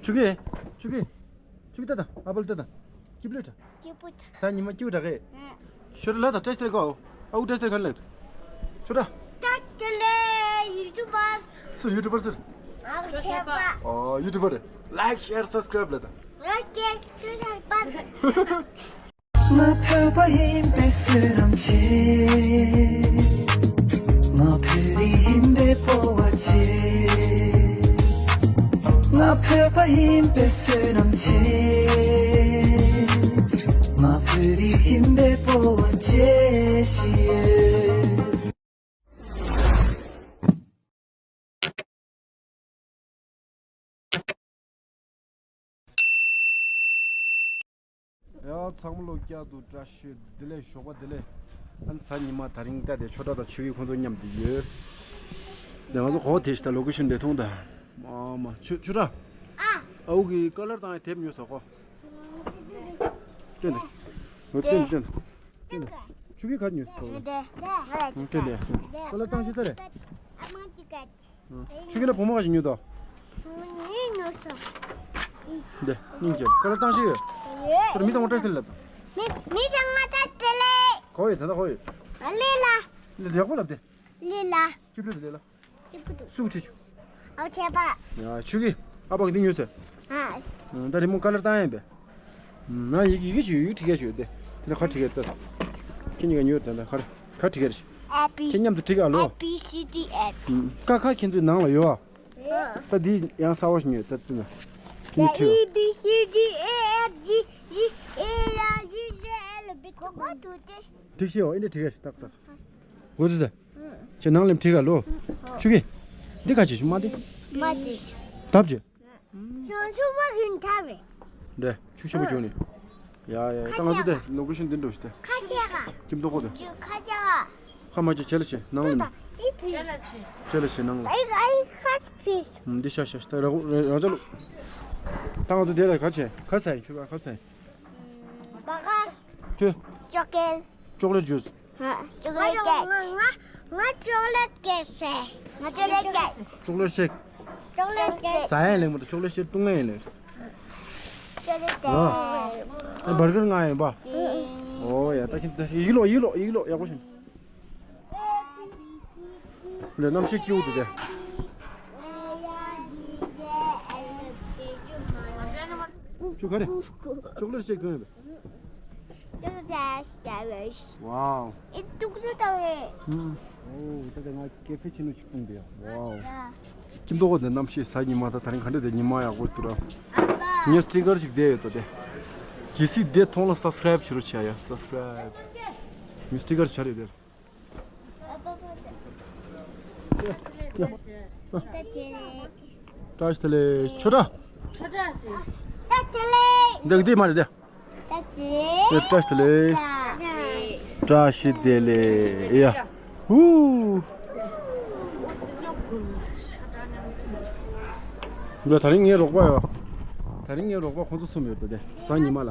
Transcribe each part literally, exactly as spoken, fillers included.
ཆུ་གི། ཆུ་གི། ཆུ་གི་ཏ་ཏ། ཨ་པལ་ཏ་ཏ། སྐྱིད་པོ་ལོས་ཏྲ། སྐྱིད་པོ་ཏྲ། ས་ཉི་མ་སྐྱིད་པོ་ཏྲ་གི། ཧུམ། ཤོར་ལ་ད་ཏྲ་ཏྲ་གོ། ཨའུ་ཏྲ་ཏྲ་ག་ལ། ཆུ་ཏྲ། ཏྲ་ཏྲ་ལེ། ཡུ་ཊུབ་པར། སུ་ཡུ་ཊུབ་པར་སུ། ཨའུ་ཆེ་པ། ཨོ་ཡུ་ཊུབ་པར། ལའིཀ་ཤེར་སབ་སི་ཀ་རའིབ་ལ་ད། ལའིཀ་ཤེར་སབ་སི་ཀ་རའིབ། ང་བོད་པ་ཡིན་པའི་བསོད་ནམས་ཆེ། ང་བོད་རིགས་ཡིན་པའི་སྤོབས་པ་ཆེ། ང་བོད་པ་ཡིན་པའི་བསོད་ནམས་ཆེ། ང་བོད་རིགས་ཡིན་པའི་སྤོབས་པ་ཆེ་ཞིག་ཡོད། ཡ་ཚང་མ་ལོ་བསྐྱར་དུ་བཀྲ་ཤིས་བདེ་ལེགས། ཞོགས་པ་བདེ་ལེགས། ཨ་ནི་གཟའ་ཉི་མ་དེ་རིང་ད་དེ་ཆོས་གྲགས་དང་ཆོས་ཡིག་ཁོང་ཚོ་མཉམ་དུ་ཡོད། དེ་ང་ཚོ་གོ་དེ་ཤི་ད་ལོ་ཀེ་ཤོན་འདི་མཐོང་ད། མ་མ་ཆོས་ཆོས་གྲགས། ཨ། ཨའུ་གི་ཀ་ལར་བཏང་ཡ་དེབ་ཉོས་སོ་གོ། སྟོན་ཏེ། འོ་སྟོན་སྟོན། སྟོན་ཏེ། ཆུ་གི་ག་ཉོས་སོ། སྟོན་ཏེ། ཀ་ལར་བཏང་ཤེས་ས་རེད། ཆུ་གི་ལ་བུ་མོ་ག་ཞིག་ཉོས་དོ། འདི་སྙིང་རྗེ། ཀ་ལར་བཏང་ཤེས་ཡོད། ཁྱོད་མི་ཚང་མ་བཀྲ་ཤིས་ལབ། མི་མི་ཚང་མ་བཀྲ་ཤིས་བདེ་ལེགས། གོ་ཡོད་ད་ད་གོ་ཡོད། ལེ་ལ། ལེ་ཡག་པོ་ལབ་དེ། ལི་ལ། ཅི་ཕྲུ་དེ་ལ། ཅི་ཕྲུ་དེ། སུ་ཁྲི་ཆུ། ཨོ་ཁྱེད་པ། ཡ་ཆུ་གི། ཨ་ཕ་གི་འདི་ཉོས་ཟེར། ཨ། ད་རི་མོ་ཀ་ལར་བཏང་ཡིན་པས། ན་ཡི་ཡི་གེ་ཞུ་ཡི་གེ་ཁྲི་ཀ་ཞུ་དེ། དེ་ལ་ཁ་ཁྲི་ཀ་ད། ཁྱེད་གཉིས་ཀ་ཉོས་ད་ད་ཁ་ཁ་ཁྲི་ཀ་རེ། ཨེ་པི། ཁྱེད་མཉམ་དུ་ཁྲི་ཀ་ལོ། ཨེ་པི་སི་ཌི་ཨེཕ། ཀ་ཁ་ཁྱེད་ཚོའི་ནང་ལ་ཡོད་ཨ། ད་འདི་ཡང་གསར་བ་ཞིག་ཉོས་ད་དེ་ན། ཨེ་ཁྲི་ཀ། ཨེ་པི་སི་ཌི་ཨེ་ཨེཕ་ཇི་ཇི་ཨེ་ཨལ་ཇི་ཇེ་ཨེལ་བི་ཁོ་པ་དུ་ཏེ། ཁྲི་ཀ་ཞིག་ཨོ་ཨིན་ད་ཁྲི་ཀ་ཞིག་ཏག་ཏག་འོ་ཙི་ཙི། ཁྱེད་ནང་ལེམ་ཁྲི་ཀ་ལོ། ཆུ་གི། འདི་ཁ་ཆེ་ཞུ་མ་འདི། མ་འདི། ཐབ་ཆེ། ཅོ་ཆུ་བ་གིན་ཐབ་རེད། འདྲེ་ཆུ་ཤེས་པོ་ཅོ་ནི། ཡ་ཡ་ད་ང་ཚོ་དེ་ལོ་ཀེ་ཤོན་འདི་འགྲོ་ཤི་དེ། ཁ་ཆེ་ག་ཁྱིམ་ཐོག་ཁོ་དེ། ཅུ་ཁ་ཆེ་ག་ཁ་མ་ཆེ་ཆེ་ལ་ཆེ་ནང་ལེམ། ཨི་ཕི། ཆེ་ལ་ཆེ་ནང་ལ། ཨི་ཨི་ཁ་ཕི། འདི་ཤ་ཤ་ཤ་ད་ར་ར་ཅ་ལུ། ད་ང་ཚོ་དེ་ལ་ཁ་ཆེ་ཁ་སའི་ཆུ་བ་ཁ་སའི། བ་ག་ཁྱོད། ཅོ་ཀེལ། ཅོག་ལེ་ཇུས། ཧ། ཅོག་ལེ་ཀེག་ང་ང་ང་ཅོག་ལེ་ཀེག་ཟེར། ང་ཅོག་ལེ་ཀེག་ཅོག་ལེ་ཤེག་ཅོག་ལེ་ཀེག་ཟ་ཡ་ལེགས་མོ་དང་ཅོག་ལེ་ཤེག་བཏུང་ཡ་ཡིན་ལེ། ཅོག་ལེ་ཀེག་ཨ་བར་གར་ང་ཡིན་པ། ཨོ་ཡ་ད་ཁྱེད་ཡིག་ལོ་ཡིག་ལོ་ཡིག་ལོ་ཡག་པོ་བྱུང་། ལས་རྣམ་ཤེས་སྐྱིད་པོ་འདུག་སྟེ། ཁྱོད་ག་རེ། ཅོག་ལེ་ཤེག་བཏུང་ཡོད་པས། ཅོག་ལེ་ཤེག་ཝའོ། ཨེ་ཏུག་ཏུ་ཏོ་རེད། ཨོ་ད་ལྟ་ང་ཀེ་ཧྥེ་ཆེན་མོ་ཅིག་བཏུང་བསྡད་ཡ། ཝའོ། ཡ། ཁྱིམ་ཐོག་གོ་འདི་གནམ་གཤིས་གཟའ་ཉི་མ་ད་ད་རིང་ག་འདྲ་དེ་ཉི་མ་ཡག་པོ་འདུག་ར། ངས་སི་ཊི་ཀར་ཅིག་བསྡད་ཡོད་དོ་དེ། གལ་སྲིད་བསྡད་མཐོང་ལ་སབ་སི་ཀ་རའིབ་བྱེད་རོགས་བྱས་ཡ། སབ་སི་ཀ་རའིབ། ངས་སི་ཊི་ཀར་བྱ་རེད་དེ། བཀྲ་ཤིས་བདེ་ལེགས། ཆོས་གྲགས། ཆོས་གྲགས་ཟེར། འདི་འདི་མ་རེད་དེ། བཀྲ་ཤིས་བདེ་ལེགས། བཀྲ་ཤིས་བདེ་ལེགས་ཡ། ཧུ། འདི་ད་རིང་ངའི་རོགས་པ་ཡོད། ད་རིང་ངའི་རོགས་པ་ཁོང་ཚོ་གསུམ་ཡོད་པ་དེ་གཟའ་ཉི་མ་ལ།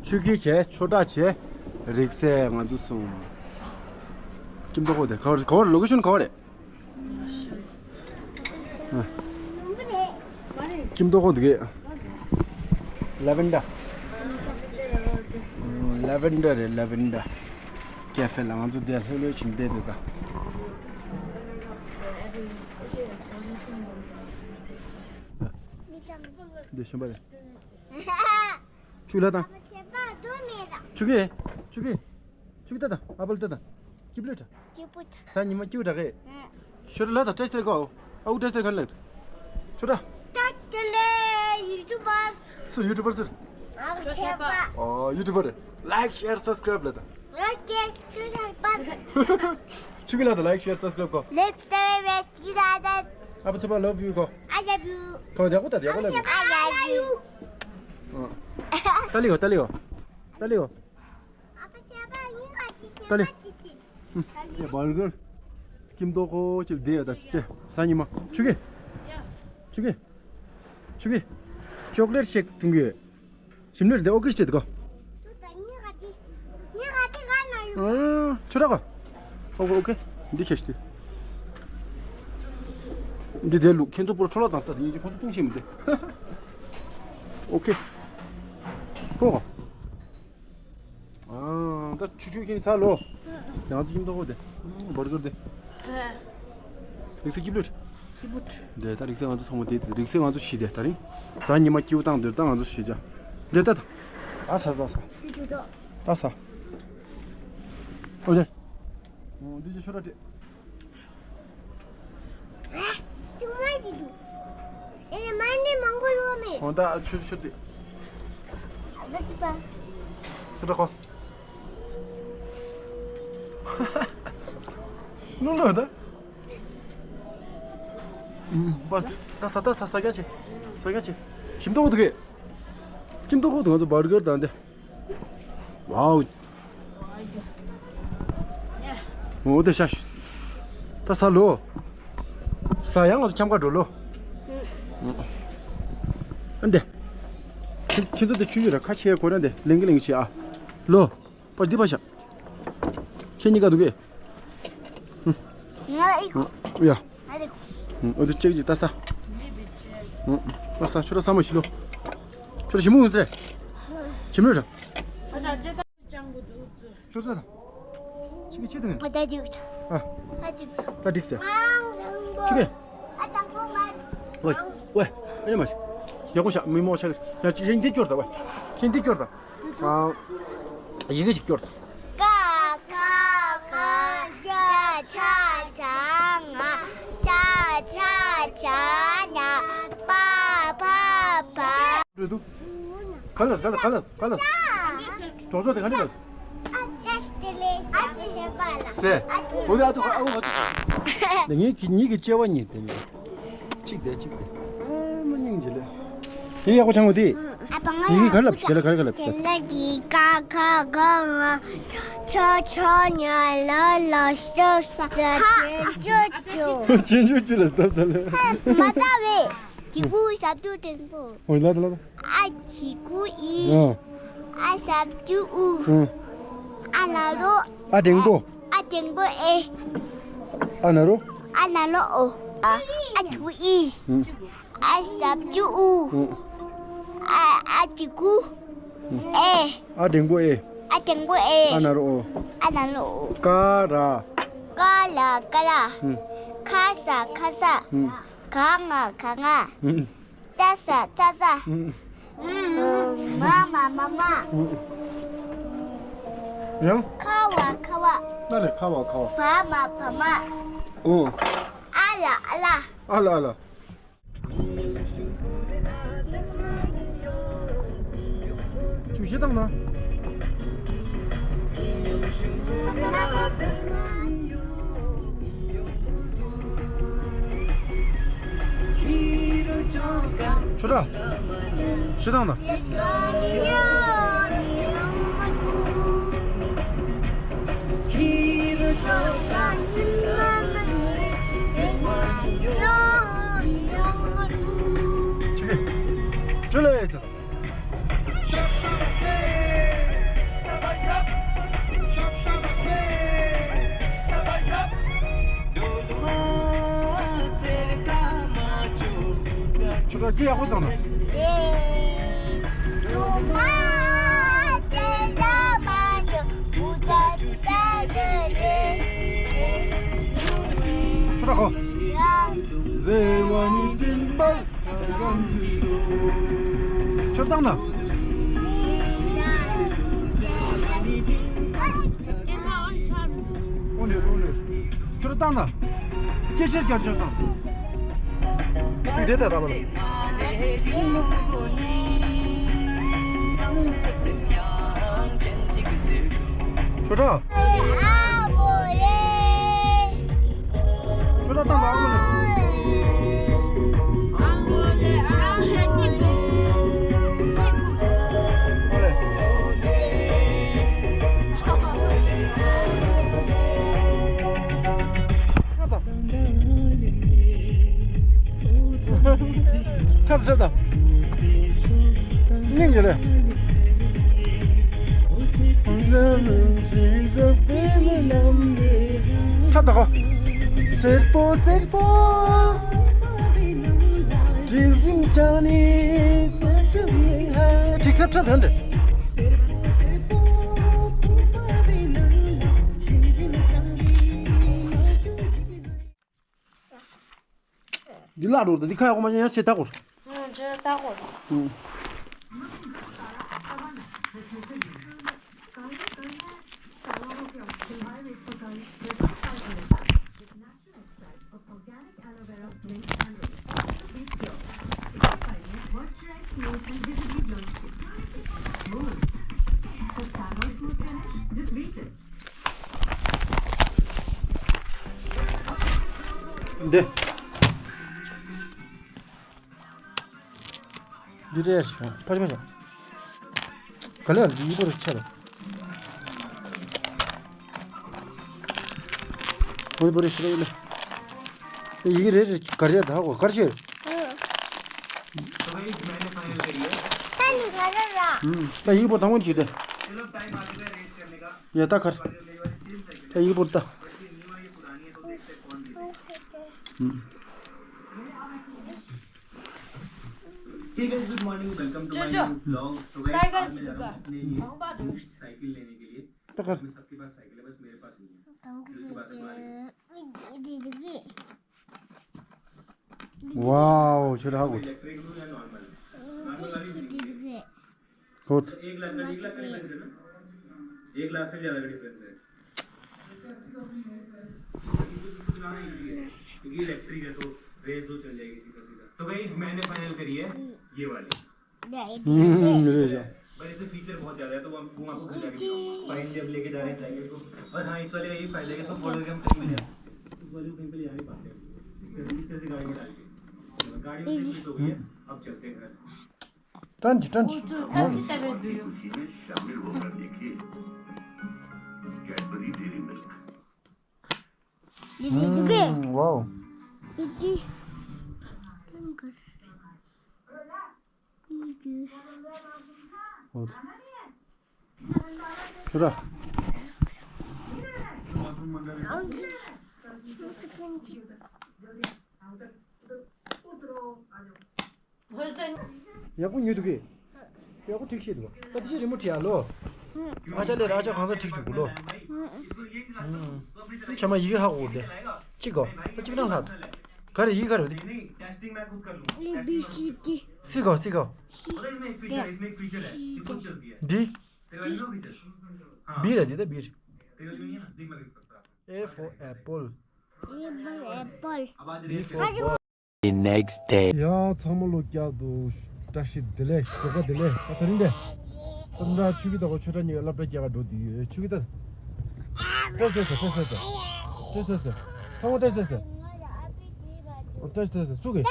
ཆོས་སྐྱིད་བྱས། ཆོས་གྲགས་བྱས། རིག་གསལ་ང་ཚོ་གསུམ། ཁྱིམ་ཐོག་ཁོ་དེ་ག་བར་ག་བར་ལོ་ཀེ་ཤོན་ག་བར་རེད། ཁྱིམ་ཐོག་ཁོ་དེ་གས། ལ་ཝེན་ཌར། ལ་ཝེན་ཌར་རེད། ལ་ཝེན་ཌར་ཀེ་ཧྥེ་ལ་ང་ཚོ་དེ་ལྷོད་ལྷོད་བྱས་བསྡད་འདུག་ག་འདི་གཞན་པ་རེད། ཆུ་ལ་དང་། ཆུ་གི། ཆུ་གི། ཆུ་གི་ཏ་ཏ། ཨ་པལ་ཏ་ཏ། སྐྱིད་པོ་ལོས་ཏྲ། སྐྱིད་པོ་ཏྲ། གཟའ་ཉི་མ་སྐྱིད་པོ་ཏྲ་གི། ཧུམ། ཤོར་ལ་ད་བཀྲ་ཤིས་བདེ་ལེགས་གོ། ཨའུ་བཀྲ་ཤིས་བདེ་ལེགས་ག་ལ། ཆོས་གྲགས། བཀྲ་ཤིས་བདེ་ལེགས་ཡུ་ཊུབ་པར། སུ་ཡུ་ཊུབ་པར་སུ། ཨའུ་ཆེ་པ། ཨོ་ཡུ་ཊུབ་པར། ལའིཀ་ཤེར་སབ་སི་ཀ་རའིབ་ལ་ད། ལའིཀ་ཤེར་སབ་སི་ཀ་རའིབ་གོ། ཆུ་གི་ལ་ད་ལའིཀ་ཤེར་སབ་སི་ཀ་རའིབ་གོ། ལེབ་སེ་བེ་ཅི་ར་ད། ཨ་པ་ཚ་པ་ལབ་ཡུ་གོ། I love you། ཁོ་ཡག་པོ་ད་ཡག་པོ་ལབ། I love you། ཨ། ཏ་ལི་གོ་ཏ་ལི་གོ། ཏ་ལི་གོ། ཏ་ལི། ཡ་བར་གར། ཁྱིམ་ཐོག་ཁོ་ཅིག་བསྡད་ཡོད་ད་ཅེ་གཟའ་ཉི་མ། ཆུ་གི། ཆུ་གི། ཆུ་གི། ཅོག་ལེ་ཤེག་བཏུང་གི་ཡོད། ཞིམ་ལེར་བསྡད། ཨོ་ཀེ་ཤེད་གོ། ཨ། ཆོས་གྲགས་གོ། ཨོ་ཨོ་ཀེ། འདི་ཁྱེར་ཤོག་འདི་བསྡད་ལུགས་ཁྱེད་ཚོ་པོར་འཕྲོ་བརླག་བཏང་ད་དེ་ཡིན་གྱི་ཁོང་ཚོ་བཏུང་ཤེས་མི་འདུག་ཨོ་ཁེ། ཁོ། ཨ། ད་ཆུ་ཆུ་ཁྱེད་ས་ལོ། ཡང་ཚིག་ཁྱིམ་ཐོག་ཁོ་དེ། བར་གར་དེ། རིག་སེ་སྐྱིབ་ལུ། སྐྱིབ་ལུ། དེ་ད་རིག་སེ་ང་ཚོ་ཚང་མ་དེ་རིག་སེ་ང་ཚོ་ཤི་དེ་ད་རིང་། གཟའ་ཉི་མ་སྐྱིབ་བཏང་དེར་ད་ང་ཚོ་ཤི་ཅག་དེ་ད་ད། ད་ས་ད་ས། ད་ས། ཨོ་ཇེ། འདི་ཅི་ཤོ་ར་ཏེ། ཨ། ཆུང་མ་འདི་འདུག་ཨེ་ནས་མ་ནས་མང་པོ་ལོག་མེད། འོ་ད་ཆུ་ཆུ་དེ། ད་ཅི་པ། ཆུ་ད་ཁོ། ལུང་ལོ་ད། ཨུམ། པ། ད་ས་ད་ས་ས་རྒྱ་ཆེ། ས་རྒྱ་ཆེ། ཁྱིམ་ཐོག་འདུག་གས། ཁྱིམ་ཐོག་ཁོ་དང་ང་ཚོ་བར་གར་དང་དེ། ཝའོ། འོ་དེ་ཤ་ཤུ། ད་ས་ལོ། ས་ཡང་ང་ཚོ་འཁྱམ་ཁ་འགྲོ་ལོ། ཨ་འདི། ཁྱེད་ཁྱེད་ཚོ་དེ་ཆུ་ཡོད་ར་ཁ་ཆེ་གོ་ར་འདི་ལེང་གི་ལེང་གི་ཆེ་ཨ། ལོ། པ་འདི་པ་ཤ། ཁྱེད་གཉིས་ཀ་འདུག་གས། ང་ལ་ཨི་ཁུ། ཡ། ང་ལ་ཨི་ཁུ། ཨོ་དེ་ཅེག་ཅིག་ལྟ་ས། ལྟ་ས་ཁྱོད་ར་ས་མ་ཤི་ལོ། ཁྱོད་ར་ཞི་མོ་ཡོང་ཟེར། ཞི་མོ་ར། ཁྱོད་ར། ཅི་གི་ཅི་དང་། ཨ་ད་འགྲིག་ཨ། ད་འགྲིག་ད་འགྲིག་ཟེར། ཅི་གི་ཨ་དང་པོ་མ། ཝེ་ཝེ། ཨ་ཡ་མ་ཤི། ཡག་པོ་ཤ་མི་མོ་ཤ་གི་ཡ་ཅི་ཡིན་འདི་སྐྱོར་ད་ཝེ། ཁྱེད་འདི་སྐྱོར་ད། ཨ། ཡི་གེ་ཞིག་སྐྱོར་དང་། ཀ་ཁ་ག་ང་ཅ་ཆ་ཆ་ང་ཅ་ཆ་ཆ་ཉ་པ་ཕ་ཕ། རེད་འདུག་ག་ལ་ག་ལ་ག་ལ་ག་ལ། གྲོགས་ཚོགས་དེ་ག་འདྲ་ལ། ཟེ། འོ་དེ་ཨ་ཐུ་ཨ་འོ་ཨ་ཐུ། ངའི་གི་ཉིད་ཀྱི་སྐྱེ་བ་ཉིད་དེ་ནི། གཅིག་དེ་གཅིག་དེ། ཨ་མ་སྙིང་རྗེ་ལེ། དེ་ཡག་པོ་ཆང་མོ་དེ། ཨ་པ་ང་དེ་གི་ག་རེ་ལབ་ག་རེ་ག་རེ་ག་རེ་ལབ་ཟེར། ལ་གི་ཀ་ཁ་ག་ང་ཆ་ཆ་ཉ་ལ་ལ་ཤ་ས་ཆ་ཆ་ཆ། ཆེན་ཆུང་ཆུ་ལ་སྟབས་ད་ལེ། མ་ད་བེ། གི་གུ་ཞབས་ཀྱུ་དྲེན་པོ། ཨོ་ལ་ད་ལ་ད། ཨ་གི་གུ་ཨི། ཨ། ཨ་ཞབས་ཀྱུ་ཨུ། ཨ། ཨ་ན་རོ། ཨ་དྲེན་པོ། ཨ་དྲེན་པོ་ཨེ། ཨ་ན་རོ། ཨ་ན་རོ་ཨོ། ཨ། ཨ་གི་གུ་ཨི། ཨ། ཨ་ཞབས་ཀྱུ་ཨུ། ཨ། ཨ་གི་གུ་ཨེ། ཨ་དྲེན་པོ་ཨེ། ཨ་དྲེན་པོ་ཨེ། ཨ་ན་རོ་ཨོ། ཨ་ན་རོ་ཨོ། ཀ་ར། ཀ་ལ་ཀ་ར། ཁ་ས་ཁ་ས། ག་ང་ག་ང་། ཨུ། ཙ་ས་ཙ་ཙ། ཨུ། མ་མ་མ་མ། ཨུ། ཡང་། ཁ་བ་ཁ་བ། ན་རེ་ཁ་བ་ཁ་བ། བ་མ་བ་མ། ཨུ། ཨ་ལ་ཨ་ལ། ཨ་ལ་ཨ་ལ། ཆུ་བཞི་བཏང་ན། ཆུ་ར། བཞི་བཏང་ན། ཆུ་གི་ཆུ་ལས་ཟེར། ཆུ་ར་ཅི་ཡག་པོ་བཏང་ན། ཆུ་ར་ཁོ། ཟེ་བ་ནི་ཏིན་པ། ཁྱོད་བཏང་ན། འོ་ནས་འོ་ནས། ཁྱོད་བཏང་ན། སྐད་ཆ་རྒྱབ་ཆོག་དང་། ཅིག་དེ་ལྟ་ར་བ་ལ། ཁྱོད་བཏང་། ཁྱོད་ར་ཏང་ཏང་ཨ་མོ་ལེ། ཨ་མོ་ལེ་ཨ་ཧ་ཉི་ཀུ། ཨ་ལེ། ཁྱབ་ཁྱབ་དང་། སྙིང་རྗེ་ལེ། ཁྱབ་དང་གོ། སེར་པོ་སེར་པོ། དྲི་ཞིམ་ཅན་ནི། ཁྲབ་ཁྲབ་དང་འདྲ། འདི་བརླག་འགྲོ་འདི་ཁ་ཡག་པོ་མ་བྱུང་ཡང་ཤེས་ད་གོ། ཨང་། ཇོ་ད་གོ། ཨང་། འདི། འདི་རེད་ཤོག་ཕ་ཆུང་ཤོག་ག་ལེར་འདི་ཡིག་པོ་རེ་ཆེ་རེད། བོད་པོ་རེ་ཤི་རེད་ལེ། ཡིག་རེ་རེ་ག་རེ་ད་གོ་གར་ཤེ། ད་ནི་ག་རེ་ར། ད་ཡིག་པོ་དང་པོ་ནས་ཤེས་ཏེ། ཡ་ད་གར། ད་ཡིག་པོ་ད། Hey guys, good morning. Welcome to my new vlog. So guys, आज मैं जा रहा हूँ अपने लिए साइकिल लेने के लिए। तो कर। मेरे पास साइकिल है, बस मेरे पास नहीं है। किसके पास है तुम्हारे? वाओ, छोटा कुछ। इलेक्ट्रिक लूँ या नॉर्मल? नॉर्मल वाली। बहुत। एक लाख का, एक लाख का डिफरेंस है ना? एक लाख से ज्यादा का डिफरेंस है। क्योंकि इलेक्ट्रिक है तो रेस दो चल जाएगी सीधा सीधा। तो भाई मैंने फाइनल करी है ये वाली। हम्म, मेरे जा। पर इसमें फीचर बहुत ज्यादा है तो वो हम, वो आपको घर जाके दिखाऊंगा। फाइनली अब लेके जा रहे हैं साइकिल को। और हाँ, इस वाले का ये फायदा है कि इसको फोल्ड करके हम कहीं भी ले, उस वाले को कहीं पे ले जा नहीं पाते हैं। इस तरह से गाड़ी में डाल के। गाड़ी में फिट हो गई है, अब चलते हैं घर। Twenty, twenty. शामिल होकर देखिए, कैडबरी डेयरी मिल्क। हम्म, वाओ। छोरा। ཡག་པོ་ཉོས་འདུག་གས། ཡག་པོ་འགྲིག་ཤེས་འདུག་ད་དེ་ཕྱིར་རི་མོ་བྲིས་ཡ་ལོ། ཨ་ཅག་ལས་ར་ཅག་གང་ས་འགྲིག་འགྲོ་གི་ལོ། ཨུམ། ཁྱེད་མ་ཡི་གེ་ཧ་གོ་གི་རེད། གཅིག་གོ། ད་གཅིག་རང་ལྷག་འདུག་ག་རེ་ཡི་གེ་ག་རེ་རེད། A B C D. སི་གོ་སི་གོ། སི་རེད། སི་རེད། འདི། བི་རེད་འདི་ད་བི་རེད། A for apple. A for apple. B for ball. The next day. ཡ་ཚང་མ་ལོ་བསྐྱར་དུ་བཀྲ་ཤིས་བདེ་ལེགས། ཞོགས་པ་བདེ་ལེགས། ད་དེ་རིང་དེ་ད་ལྟ་ཆོས་སྐྱིད་དང་ཆོས་གྲགས་གཉིས་ཀ་སློབ་གྲྭ་རྒྱག་ག་འགྲོ་དུས་ཆོས་སྐྱིད་ད་བཀྲ་ཤིས་བདེ་ལེགས། བཀྲ་ཤིས་བདེ་ལེགས། ཚང་མ་བཀྲ་ཤིས་བདེ་ལེགས། བཀྲ་ཤིས་བདེ་ལེགས། སུ་གི་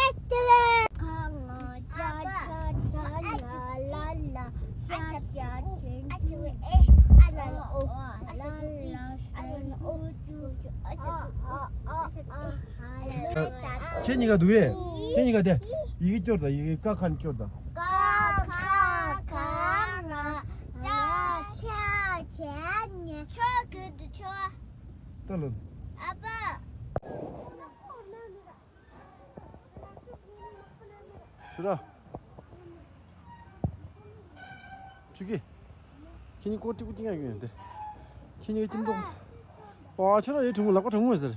ཁྱེད་གཉིས་ཀ་འདུག་གས། ཁྱེད་གཉིས་ཀ་དེ་ཡི་གེ་སྐྱོར་དང་། ཡི་གེ་ཀ་ཁ་ནས་སྐྱོར་དང་། ཀ་ཁ་ག་ང་ཅ་ཆ་ཇ་ཉ་ཆོ་གི་འདུག་ཆོ། ད་ལོ། ཨ་ཕ། ཤི་ར། ཆུ་གི་ཁྱེད་གཉིས་ཀོ་ཀྲི་ཀུ་ཅི་ཡང་ཡོད་དེ། ཁྱེད་གཉིས་ཀྱིས་མདོག་པ་ཆུ་ར་ཡའི་གྲུང་མོ་ལག་པ་གྲུང་མོ་ཟེར། ལག་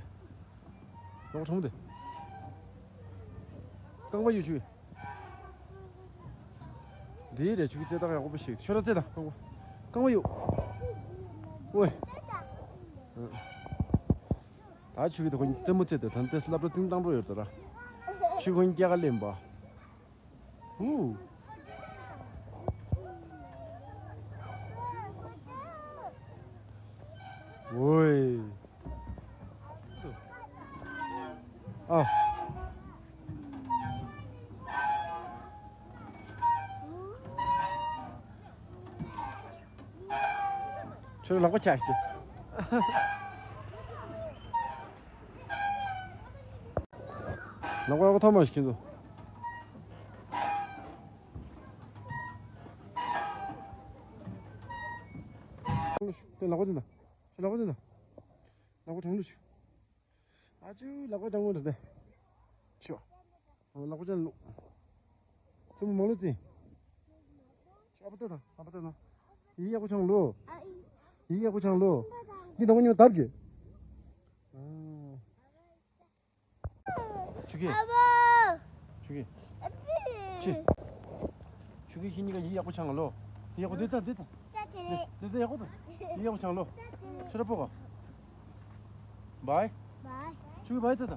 པ་གྲུང་མོ་དེ། རྐང་པ་ཡོད་ཆུ་གི་འདི་རེད། ཆུ་གི་རྩེ་ཐག་ཡག་པོ་ཞིག་ཤོ་ར་རྩེ་དང་རྐང་པ། རྐང་པ་ཡོད། ཨོའི། ད་ཆུ་གི་ད་ཁོ་རྩེད་མོ་རྩེ་དེ་ད་ལྟ་སློབ་གྲྭ་ཐིང་དང་པོ་ཡོད་དོ་ར། ཆུ་ཁོ་སྐྱེ་ག་ལེན་པ། ཧུ། ཝེ། ཨ། ཁྱོད་ལག་པ་ཆག་ཤི། ལག་པ་ལག་པ་ཐོག་མ་ཞིག་ཁྱེད་ཚོ། དེ་ལག་པ་དེ་ན། ཁྱོད་ལག་པ་དེ་ན། ལག་པ་དྲང་ལུགས་ཤིག་ཨ་ཅུ་ལག་པ་དྲང་བོ་འདྲ་དེ། ཤོ། ལག་པ་ཅན་ལུག་ཚོ་མོ་མང་ལོ་ཙི། པ་ལྟོས་དང་། པ་ལྟོས་དང་། ཡིག་ཡག་པོ་སྦྱང་ལོ། ཡིག་ཡག་པོ་སྦྱང་ལོ། འདི་དང་པོ་ཉོ་བརྡབ་ཀྱི། ཆུ་ཁྱི། ཨ་ཕ། ཆུ་ཁྱི། ཨ་ཕ། ཆི། ཆུ་ཁྱི་ཁྱེད་གཉིས་ཀ་ཡིག་ཡག་པོ་སྦྱང་ལོ། ཡག་པོ་འདི་ལྟ། འདི་ལྟ། ད་དེ་རེད། འདི་ལྟ་ཡག་པོ་ལྟ། ཡིག་ཡག་པོ་སྦྱང་ལོ། ད་དེ་རེད། ཤོད་ར་པོ་ག་བའི། བའི། ཆུ་ཁྱི་བའི་ལྟ་ད།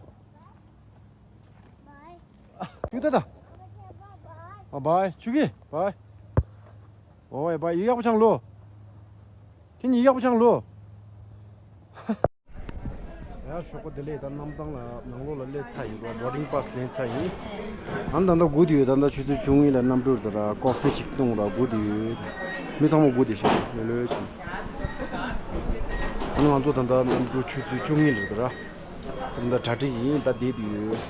བའི། ཆུ་ཁྱི་ལྟ་ད། ཨ་བའི། ཆུ་ཁྱི་བའི། ཨོ་ཨེ་བའི། ཡིག་ཡག་པོ་སྦྱང་ལོ། ཁྱེད་གཉིས་ཡག་པོ་སྦྱང་ལོ། ཡ་ཞོགས་པ་བདེ་ལེགས། ད་གནམ་ཐང་ལ་ནང་ལོགས་ལ་སླེབས་ཚར་ཡིན་པ། བོར་ཌིང་པཱ་སི་ལེན་ཚར་ཡིན། ཨ་ནི་ད་ལྟ་སྒུག་བསྡད་ཡོད། ད་ལྟ་ཆུ་ཚོད་བཅུ་གཉིས་ལ་གནམ་གྲུ་དང་ཀོ་ཧྥི་ཅིག་བཏུང་ར་སྒུག་བསྡད་ཡོད། མི་ཚང་མ་སྒུག་བསྡད་ཤག་ལོས་ལོས་བྱུང་། ཨ་ནི་ང་ཚོ་ད་ལྟ་གནམ་གྲུ་ཆུ་ཚོད་བཅུ་གཉིས་ལ་རེད་ད་ར། ད་ལྟ་གྲ་སྒྲིག་ཡིན། ད་བསྡད་དུ་ཡོད།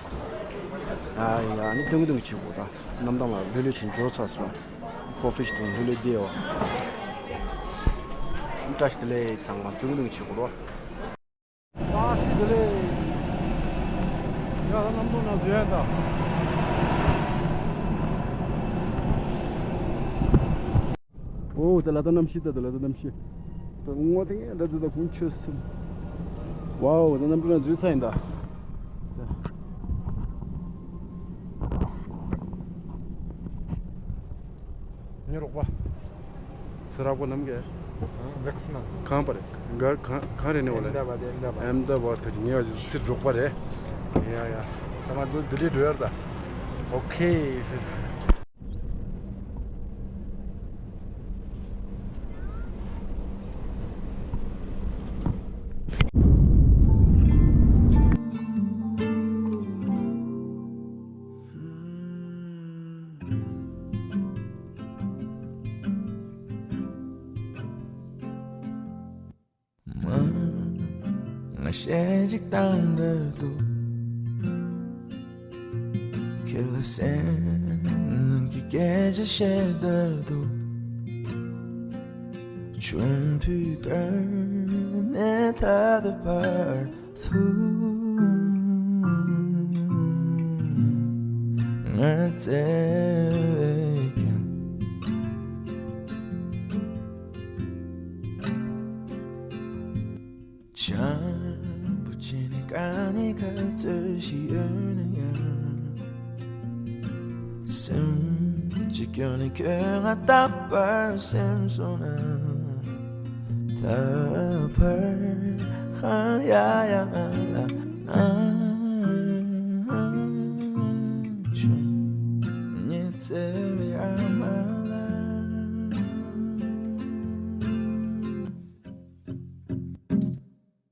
ཨ་ཡ། ཨ་ནི་སྟོན་གི་སྟོན་གི་བྱེད་དགོས། ད་གནམ་ཐང་ལ་ལོས་ལོས་བྱས་འབྱོར་ཚར་སོང་། ཀོ་ཧྥི་ཞིག་བཏུང་། ལྷོད་ལྷོད་བསྡད་ཡོད། བཀྲ་ཤིས་བདེ་ལེགས། ཚང་མ་སྟོན་གི་སྟོན་གི་བྱེད་དགོས་རོ། བཀྲ་ཤིས་བདེ་ལེགས། ཡ་ད་གནམ་ཐང་ནང་འཛུལ་ཡ་ད། ཨོ་ད་ལ་ད་གནམ་གཤིས། ད་ད་ལ་ད་གནམ་གཤིས། ད་ངོ་དེ་ངས་འདྲ་འདུག་ད་ཁུངས་ཆོད་སོང་། ཝའོ། ད་གནམ་གྲུ་ནང་འཛུལ་ཚར་ཡིན་ད། ངའི་རོགས་པ། སེ་ར་པོ་ནམ་གེ། ཨ་ཝེག་སི་མན། གང་པ་རེད། ག་གང་གང་རེད་ནས་བ་ལེ། ཨེམ་ད་བ་དེ། ཨེམ་ད་བ་ཁ་ཅིག་ངའི་བ་ཅིག་སེ་ར་པོ་རོགས་པ་རེད། ཡ་ཡ། ད་ང་ཚོ་ལྡི་ལི་འགྲོ་ཡ་རེད་ད། ཨོ་ཁེ། མ། ང་གཞས་གཅིག་བཏང་འདོད་འདུག་ཁྱེད་ལ་སེམས་ནང་གི་སྐད་ཆ་བཤད་འདོད་འདུག་ཆུང་དུས་ཀ་ནས་ད་ལྟ་བར་དུ་ང་བཙལ་བས་ཀྱང་བྱམས་པོ་བྱས་ནས་དཀའ་ངལ་ག་ཚོད་ཞིག་ཡོད་ན་ཡང་། སེམས་ཀྱི་སྐྱོན་ནི་ཁྱོད་ང་རྟག་པར་སེམས་སོང་ན། ད་བར་ཧང་ཡ་ཡ་ང་ལ་ཨང་ཆུང་ཉི་ཚེ་བའི་ཨ་མ་ལ།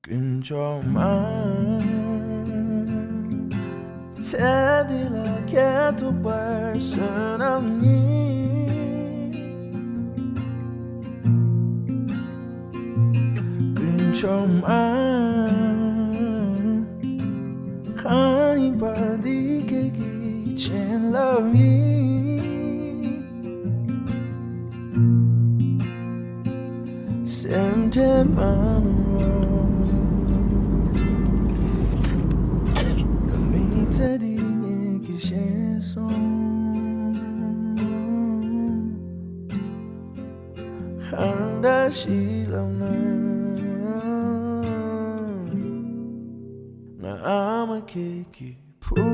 དཀོན་མཆོག་མ། ཚེ་འདི་ལ་ཁྱེད་ཐུག་པར་བསོད་ནམས་ཡིན། དཀོན་མཆོག་མ། གང་ཡིན་པ་འདི་ཁྱེད་ཀྱི་བྱིན་རླབས་ཡིན། སེམས་ཁྲལ་མ་གནང་རོགས། ད་མི་ཚེ་འདི་ངེད་ཀྱིས་ཤེས་སོང་། གང་འདྲ་ཞིག་ལབ་ན། ང་ཨ་མ་ཁྱེད་ཀྱི་བུ་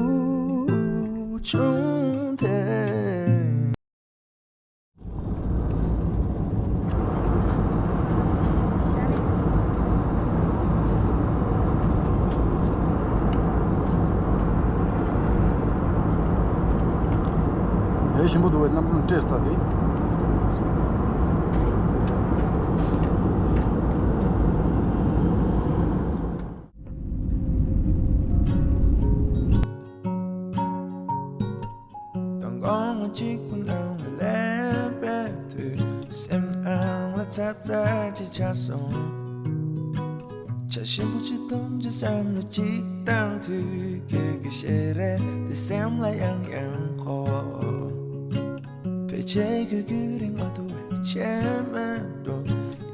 ཆུང་དེ། དེ་ཞིམ་པོ་འདུག་པས། གནམ་གྲུ་སྤྲད་ས་དེ། མདང་དགོང་མོ་གཅིག་པུ་ནང་ལ་སླེབས་པའི་དུས། སེམས་ནང་ལ་ཚབ་ཚབ་ཅིག་ཆགས་སོང་། བྱ་ཞིམ་པོ་ཅིག་འཐུང་ཅིག་བསམ་བློ་ཅིག་བཏང་དུས། ཁྱོད་ཀྱི་ཞལ་རས་དེ་སེམས་ལ་ཡང་ཡང་འཁོར། ཕལ་ཆེར་ཁྱོད་རྒྱུན་རིང་མ་ཐུབ་པའི་ཆད་མེད་འགྲོ།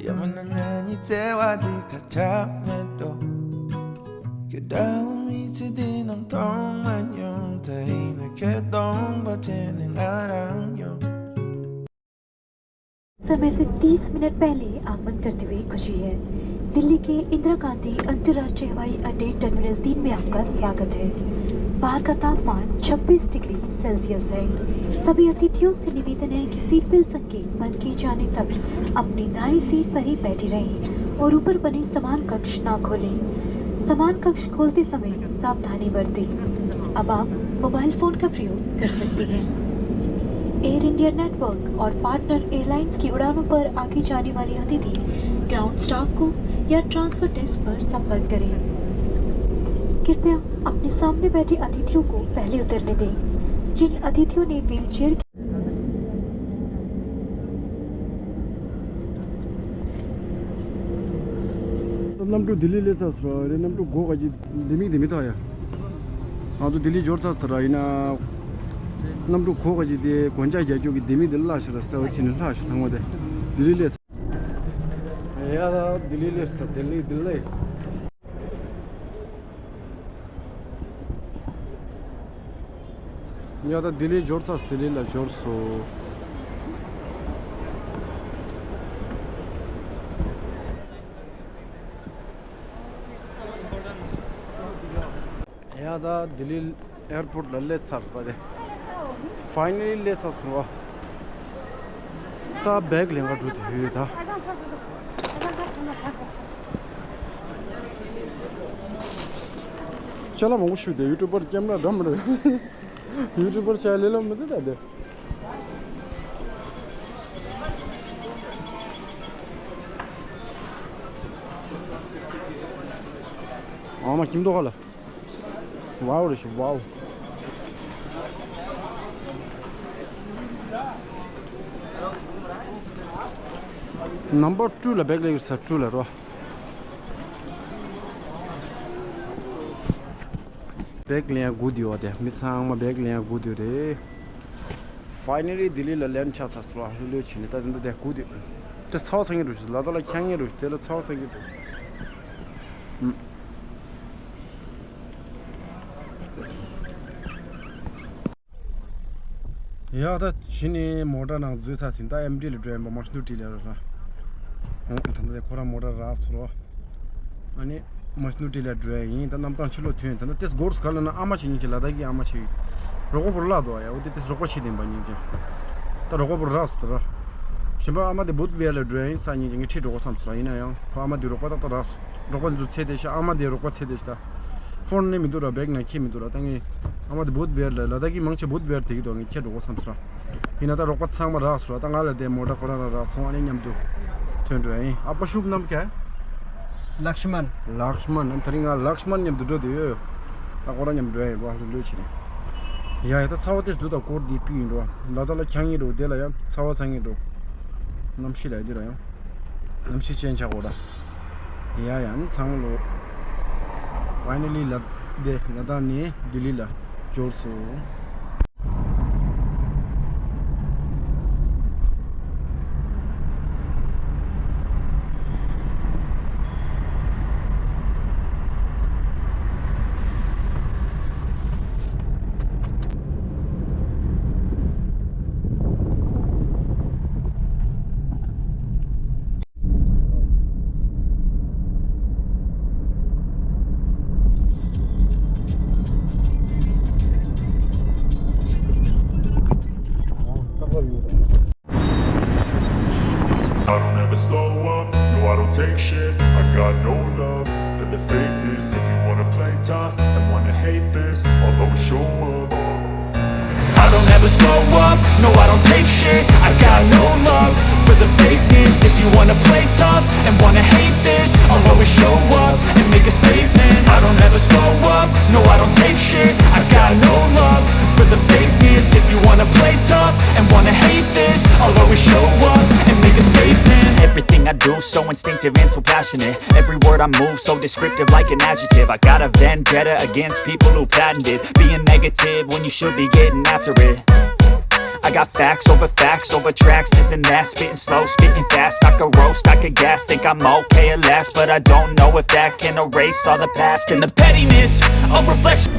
ཡང་མིན་ན་ང་གཉིས་བརྩེ་བ་འདི་ཁ་གྲག་མེད་འགྲོ། ཁྱོད་འདྲ་བོ་མི་ཚེ་འདི་ནང་མཐོང་མ་མྱོང་། ད་ཡིན་ན་ཁྱོད་སྟོང་པ་དྲན་ནས་ང་རང་ཡོང་། समय से तीस मिनट पहले आगमन करते हुए खुशी है। दिल्ली के इंदिरा गांधी अंतर्राष्ट्रीय हवाई अड्डे टर्मिनल तीन में आपका स्वागत है। बाहर का तापमान छब्बीस डिग्री सेल्सियस है। सभी अतिथियों से निवेदन है कि सीट बेल्ट संकेत बंद किए जाने तक अपनी दाईं सीट पर ही बैठे रहें और ऊपर बने समान कक्ष ना खोलें। समान कक्ष खोलते समय सावधानी बरतें। अब आप मोबाइल फोन का प्रयोग कर सकते हैं। एयर इंडिया नेटवर्क और पार्टनर एयरलाइंस की उड़ानों पर आगे जाने वाले अतिथि ग्राउंड स्टाफ को या ट्रांसफर डेस्क पर संपर्क करें। कृपया अपने सामने बैठे अतिथियों को पहले उतरने दें। जिन अतिथियों ने व्हीलचेयर གནམ་གྲུ་ལྡི་ལི་སླེབས་ཚར་སོང་ར། གནམ་གྲུ་སྒོ་ག་ཅིག་ལྡེ་མིག་ལྡེ་མིག་ཐོག་ཡ། ང་ཚོ་ལྡི་ལི་འབྱོར་ཚར་སོང་ར། ཡིན་ན་གནམ་གྲུ་སྒོ་ག་ཅིག་དེ་གོན་ཆ་རྒྱག་རྒྱུ་གི་ལྡེ་མིག་དེ་ལྷག་ཤག་ར། སྟབས་ཆེ་ནས་ལྷག་ཤག་ཚང་མ་དེ་ལྡི་ལི་སླེབས་ཚར། ཡ་ད་ལྡི་ལི་སླེབས་སོང་། ལྡི་ལི་ལྡི་ལི། ཡ་ད་ལྡི་ལི་འབྱོར་ཚར། ལྡི་ལི་ལ་འབྱོར་སོང་། ཡ་ད་ལྡི་ལི་ཨེར་པོར་ཊི་ལ་སླེབས་ཚར་པ་དེ། ཕའི་ནལ་ལི་སླེབས་ཚར་སོང་བ། ད་བེག་ལེན་ག་འགྲོ་དེ་ཡོད་ད། ཅ་ལག་མང་པོ་ཞིག་དེ་ཡུ་ཊུབ་པར་ཀེམ་ར་འདྲ་མི་འདྲ། ཡུ་ཊུབ་པར་ཆ་ལེ་ལོ་མི་འདུག་ད་དེ། ཨ་མ་ཁྱིམ་ཐོག་ཁ་ལ། ཝའོ་རེ་ཤི་ཝའོ། ནམ་བར་ཊུ་ལ་བེག་ལེན་ཡོད་ས། ཊུ་ལ་རོ། བེག་ལེན་ཡ་སྒུག་བསྡད་ཡོད་དེ། མི་ཚང་མ་བེག་ལེན་ཡ་སྒུག་བསྡད་ཡོད་རེད། ཕའི་ནལ་ལི་ལྡི་ལི་ལ་ལེན་ཆགས་ཚར་སོང་། ལྷོད་ལྷོད་བྱས་ནས་ད་དེ་འདྲ་དེ་སྒུག་བསྡད་ཡོད། དེ་ཚ་བ་ཚ་གི་འགྲོ་ཞིག་ལ་དྭགས་ལ་འཁྱག་གི་འགྲོ་ཞིག་དེ་ལ་ཚ་བ་ཚ་གི་འགྲོ། ཨུམ། ཡ་ད་གཞི་ནས་མོ་ཊ་ནང་འཛུལ་ཚར་ཟིན། ད་ཨེམ་ཊི་ལ་འགྲོ་ཡིན་པ། མ་ཤི་ནུ་ཊི་ལ་ར། ཨོ་ད་ལྟ་ཁོ་རང་མོ་ཊ་རག་སོང་རོ། ཨ་ནི་མ་ཤི་ནུ་ཊི་ལ་འགྲོ་ཡ་ཡིན། ད་གནམ་ཐང་ཕྱི་ལོགས་ཐོན་ཡིན། ད་ལྟ་ཏེས་སྒོར་སུ་ག་ལ་ན་ཨ་མ་ཞིག་ཡིན་གྱི། ལ་དྭགས་ཀྱི་ཨ་མ་ཞིག་རོགས་པ་པོ་ར་བརླག་འདུག་ཡ། འོ་དེ་ཏེས་རོགས་པ་བྱེད་དེ་ཡིན་པ་ཉིན་ཅན། ད་རོགས་པ་པོ་ར་རག་སོང་ད་ར། གཞན་པ་ཨ་མ་དེ་བུད་བེར་ལ་འགྲོ་ཡ་ཡིན་ས་ཉིན་ཅན་ངས་ཁྲིད་འགྲོ་དགོས་བསམ་སོང་ར། ཡིན་ན་ཡང་ཁོ་ཨ་མ་དེ་རོགས་པ་ཏག་ཏག་རག་སོང་། རོགས་པ་འདི་ཚོ་ཚད་ལྡན་ཤག་ཨ་མ་དེ་རོགས་པ་ཚད་ལྡན་ཤག་ད་ཕོན་ནི་མི་འདུག་ར། བེག་ནང་འཁྱེར་མི་འདུག་ར། ད་ངས་ཨ་མ་དེ་བུད་བེར་ལ། ལ་དྭགས་ཀྱི་མང་ཆེ་བུད་བེར་དེ་གི་འདུག་ངས་ཁྱེར་འགྲོ་དགོས་བསམ་སོང་ར། ཡིན་ན་ད་རོགས་པ་ཚང་མ་རག་སོང་ར། ད་ང་ལ་དེ་མོ་ཊ་ཁོ་རང་རང་རག་སོང་། ཨ་ནི་མཉམ་དུ་ཐོན་འགྲོ་ཡ་ཡིན། ཨ་ཕ་ཤུབ་ནམ་ཁ། ལགཤ་མན། ལགཤ་མན། ཨ་ནི་དེ་རིང་ང་ལགཤ་མན་མཉམ་དུ་འགྲོ་དེ་ཡོད་ཡོད། ད་ཁོ་རང་མཉམ་འགྲོ་ཡ་ཡིན་པ། ལྷོད་ལྷོད་བྱས་ནས། ཡ་ཡ་ད་ཚ་བ་དེ་འདུག་ད་སྐོར་འདི་པི་ཡིན་འགྲོ། ལ་དྭགས་ལ་འཁྱག་ངེས་འགྲོ། དེ་ལ་ཡང་ཚ་བ་ཚ་ངེས་འགྲོ། གནམ་གཤིས་ལ་ཡ་འདི་ར་ཡང་། གནམ་གཤིས་ཅན་ཆགས་འོ་ད། ཡ་ཡ་ནི་ཚང་མ་ལོ། ཕའི་ནལ་ལི་ལ་དེ་ལ་དྭགས་ནས་ལྡི་ལི་ལ་འབྱོར་སོང་། I don't ever slow up, no, I don't take shit. I got no love for the fakeness. If you wanna play tough and wanna hate this, I'll always show up. I don't ever slow up, no, I don't take shit. I got no love for the fakeness. If you wanna play tough and wanna hate this, I'll always show up and make a statement. I don't ever slow up, no, I don't take shit. I got no love for the fakeness. If you wanna play tough and wanna hate this, I'll always show up and make a statement. Everything I do so instinctive and so passionate. Every word I move so descriptive like an adjective. I got a vendetta against people who patented being negative when you should be getting after it. I got facts over facts over tracks, this and that. Spitting slow, spitting fast. I could roast, I could gas. Think I'm okay at last, but I don't know if that can erase all the past and the pettiness. A reflection.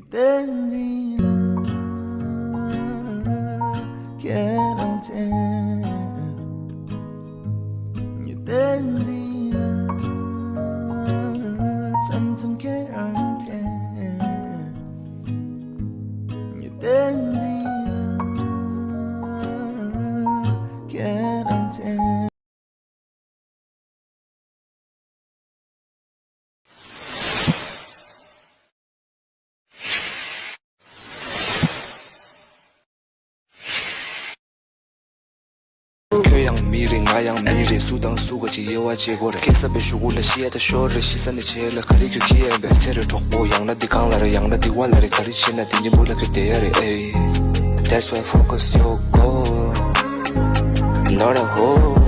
བསྟན་འཛིན་ལགས་ཁྱེད་རང་མཚན། བསྟན་འཛིན་ལགས་མཚམས་མཚམས་ཁྱེད་རང་མཚན། བསྟན་འཛིན་ལགས་ཁྱེད་རང་མཚན། ཁྱོད་ཡང་མི་རེད། ང་ཡང་མི་རེད། སུ་དང་སུ་ག་ཅིག་དབྱེ་བ་འབྱེད་དགོས་རེད། ཁེ་ས་པའི་གཞུག་གུ་ལ་ཤི་ཡ་ད་ཤོར་རེད། ཤི་ས་ནས་བྱེད་ལ་ག་རེ་ཁྱོད་ཁྱི་ཡན་པས་ཚེ་རེ་གྲོགས་པོ་ཡང་ན་འདི་གང་ལ་རེད། ཡང་ན་འདི་བ་ལ་རེད། ག་རེ་བྱེད་ན་འདི་ཉིན་མོ་ལ་ཁྱོད་བསྡད་ཡ་རེད། ཨེ། That's why focus your goal, not a hole.